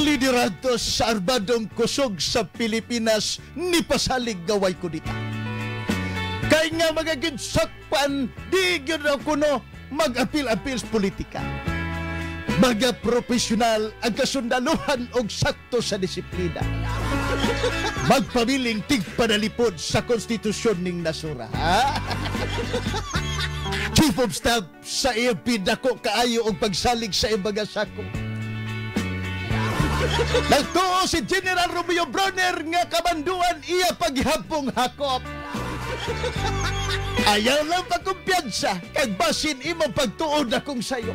Liderato sa armadong kusog sa Pilipinas ni pasalig gaway ko dita. Kay nga mga ginsakpan, di gyud ako no mag-apil-apil sa politika. Mga profesional ang kasundaluhan og sakto sa disiplina. Magpabiling tigpanalipod sa konstitusyon ning nasura. Ha? Chief of Staff sa AFP dako kaayo og pagsalig sa ibaga sakop. Nagtuo si General Romeo Brawner nga kamanduan iya paghapong hakop. Ayaw lang pagkumpiyansa kay basin imong pagtuod akong sayo.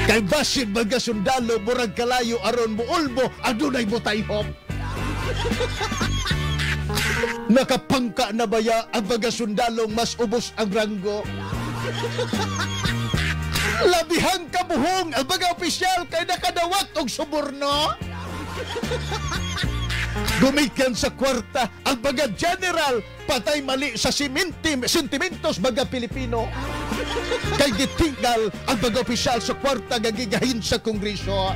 Kay basin mga sundalo murag kalayo aron muulbo adunay butayhop. Nakapangka na baya ang mga sundalong mas ubos ang ranggo? Labihang kabuhong ang mga opisyal kay nakadawat og suborno. Gumikan sa kwarta ang mga general, patay mali sa sentimentos mga Pilipino. Kay gitinggal ang mga opisyal sa kwarta nga gigahin sa Kongreso.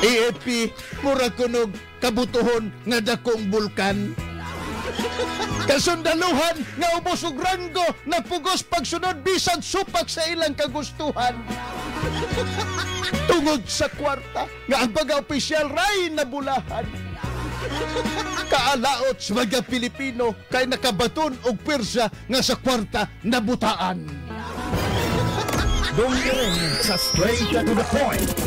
AFP mura kunog kabutuhon nga dakong bulkan. Kasundaluhan nga ubos og ranggo napugos pagsunod bisan supak sa ilang kagustuhan. Tungod sa kwarta nga ang mga opisyal ray nabulahan. Kaalaot sa mga Pilipino kay nakabaton og pwersa nga sa kwarta nabutaan. Dong sa Straight to the Point.